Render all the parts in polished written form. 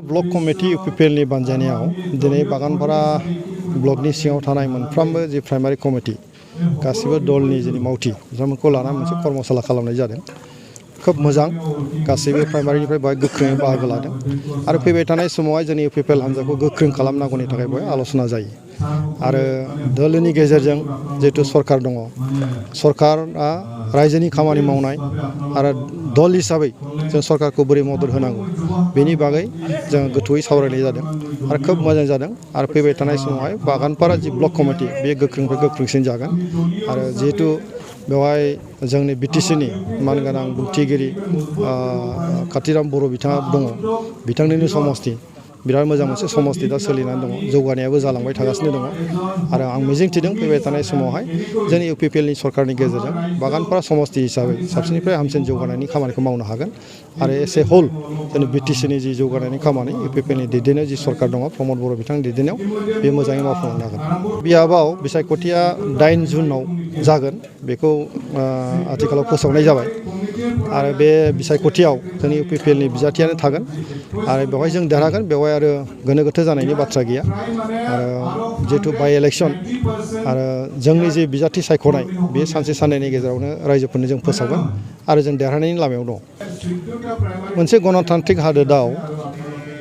Block committee इउपिपिएलनि बानजायनायाव दिनै बागानपारा ब्लकनि सिङाव थानाय मोनफ्रोमबो जि प्राइमारि कमिटि गासिबो दलनि जि मावथि बिथांमोनखौ लाना मोनसे कर्मशाला खालामनाय जादों। खोब मोजां गासैबो प्राइमारिनिफ्राय बेवहाय गोख्रोङै बाहागो लादों आरो फैबाय थानाय समावहाय जोंनि इउपिपिएल हान्जाखौ गोख्रों खालामनांगौनि थाखाय बेवहाय आल'सना जायो आरो दोलोनि गेजेरजों जिहेतु सरकार दङ, सरकारा रायजोनि खामानि मावनाय आरो दल हिसाबै जों सरकारखौ बोरै मदद होनांगौ बेनि बागै जों गोथौयै सावरायनाय जादों आरो खोब मोजां जादों आरो फैबाय थानाय समावहाय बागानपारा जि ब्लक कमिटि बे गोख्रोंनिफ्राय गोख्रोंसिन जागोन आरो जिहेतु बेवहाय जोंनि बिटिसिनि मानगोनां बुंथिगिरि कातिराम बर' बिथाङा दङ, बिथांनिनो समस्ति बिराद मोजां मोनसे समस्ति दा सोलिनानै दङ, जौगानायाबो जालांबाय थागासिनो दङ आरो आं मिजिंथिदों फैबाय थानाय समावहाय जोंनि इउपिपिएलनि सरकारनि गेजेरजों बागानपारा समस्ति हिसाबै साबसिननिफ्राय हामसिन जौगानायनि खामानिखौ मावनो हागोन आरो एसे हल जोंनि बिटिसिनि जि जौगानायनि खामानि इउपिपिएलनि दैदेननायाव जि सरकार दङ प्रमद बर' बिथांनि दैदेननायाव बे मोजाङै मावफुंलांनो हागोन। बियाबाव बिसायख'थिया 8 जुनाव जागोन बेखौ आथिखालाव फोसावनाय जाबाय आरो बे बिसायख'थियाव जोंनि इउपिपिएलनि बिजाथियानो थागोन आरो बेवहाय जों देरहागोन, बेवहाय आरो गोनो गोथो जानायनि बाथ्रा गैया आरो जिहेतु बाइ इलेक्सन आरो जोंनि जे बिजाथि सायख'नाय बे सानसे साननैनि गेजेरावनो रायजोफोरनो जों फोसावगोन आरो जों देरहानायनि लामायाव दं। मोनसे गणतान्त्रिक हादोराव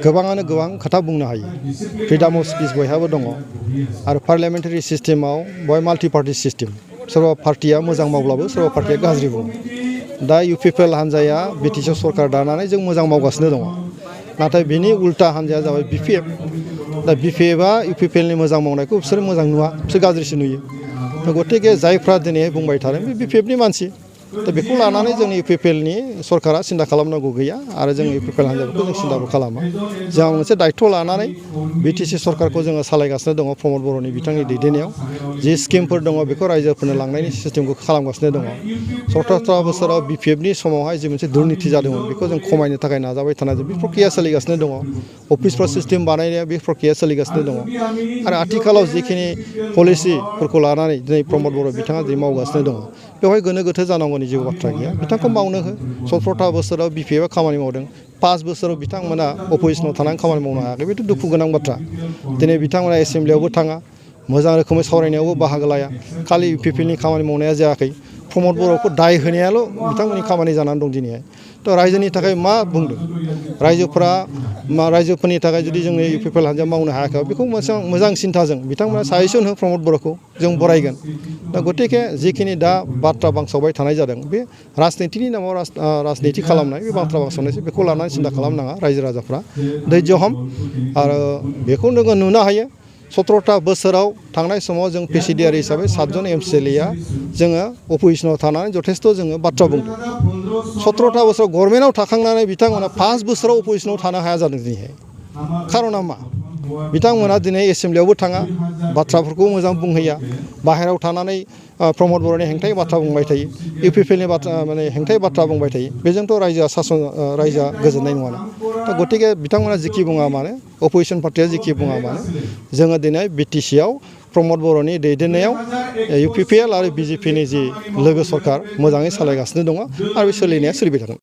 गोबाङानो गोबां खोथा बुंनो हायो, फ्रिडम अफ स्पिच बयहाबो दङ आरो पार्लियामेन्टारि सिस्टेमाव बय माल्टि पार्टि सिस्टेम, सोरबा पार्टिया मोजां मावब्लाबो सोरबा पार्टिया गाज्रि बुङो। दा इउपिपिएल हान्जाया बिटिसि सरकार दानानै जों मोजां मावगासिनो दङ, नाथाय बिनि उल्टा हान्जाया जाबाय बिपिएफ। दा बिपिएफआ इउपिपिएलनि मोजां मावनायखौ बिसोर मोजां नुवा, बिसोर गाज्रिसो नुयो। गतिके जायफ्रा दिनै बुंबाय थादों बे बिपिएफनि मानसि, दा बेखौ लानानै जोंनि इउपिपिएलनि सरकारा सिन्था खालामनांगौ गैया आरो जों इउपिपिएल हान्जाखौ जों सिन्थाबो खालामा। जों मोनसे दायथ' लानानै बिटिसि सरकारखौ जोङो सालायगासिनो दङ प्रमद बर'नि बिथांनि दैदेननायाव जि स्किमफोर दङ बेखौ रायजोफोरनो लांनायनि सिस्टेमखौ खालामगासिनो दङ। 17 बोसोराव बिपिएफनि समावहाय जि मोनसे दुर्निति जादोंमोन बेखौ जों खमायनो थाखाय नाजाबाय थानाय बे प्रक्रिया सोलिगासिनो दङ। अफिसफ्राव सिस्टेम बानायनाया बे प्रक्रिया सोलिगासिनो दङ आरो आथिखालाव जिखिनि पलिसिफोरखौ लानानै दिनै प्रमद बर' बिथाङा जि मावगासिनो दङ बेवहाय गोनो गोथो जानांगौनि जेबो बाथ्रा गैया। बिथांखौ मावनो हो, 17 बोसोराव बिपिएफआ खामानि मावदों, 5 बोसोराव बिथांमोना अप'जिसनाव थानानै खामानि मावनो हायाखै, बेथ' दुखु गोनां बाथ्रा। दिनै बिथांमोना एसेमब्लियावबो थाङा, मोजां रोखोमै सावरायनायावबो बाहागो लाया, खालि इउपिपिएलनि खामानि मावनाया जायाखै, प्रमद बर'खौ दाय होनायाल' बिथांमोननि खामानि जानानै दं दिनैहाय। थ' रायजोनि थाखाय मा बुंदों, रायजोफोरनि थाखाय जुदि जोंनि इउपिपिएल हान्जाया मावनो हायाखै बेखौ मोजां सिन्थाजों बिथांमोना साजेसन हो प्रमद बर'खौ, जों बरायगोन। दा गतिके जिखिनि दा बाथ्रा बांसावबाय थानाय जादों बे राजनितिनि नामाव राजनिति खालामनाय बे बाथ्रा बांसावनायसो, बेखौ लानानै सिन्था खालामनाङा रायजो राजाफ्रा धैर्य हम आरो बेखौ नोङो नुनो हायो 17 बोसोराव थांनाय समाव जों प्रेसिडियारि हिसाबै 7 जन एमसिएलएआ जोङो अप'जिसनाव थानानै जथेस्थ' जोङो बाथ्रा बुंदों। 17 बोसोराव गभर्नमेन्टआव थाखांनानै बिथांमोना 5 बोसोराव अप'जिसनाव थानो हाया जादों दिनैहाय। खार'ना मा? बिथांमोना दिनै एसेमब्लियावबो थाङा, बाथ्राफोरखौ मोजां बुंहैया, बाहेरायाव थानानै प्रमद बर'नि हेंथायै बाथ्रा बुंबाय थायो, इउपिपिएलनि बाथ्रा हेंथायै बाथ्रा बुंबाय थायो, बेजोंथ' रायजोआ गोजोननाय नङाना। दा गतिके बिथांमोना जिखि बुङा मानो, अप'जिसन पार्टिया जिखि बुङा मानो, जोङो दिनै बिटिसिआव प्रमद बर'नि दैदेननायाव इउपिपिएल आरो बिजेपिनि जि लोगो सरकार मोजाङै सालायगासिनो दङ आरो बे सोलिनाया सोलिबाय थागोन।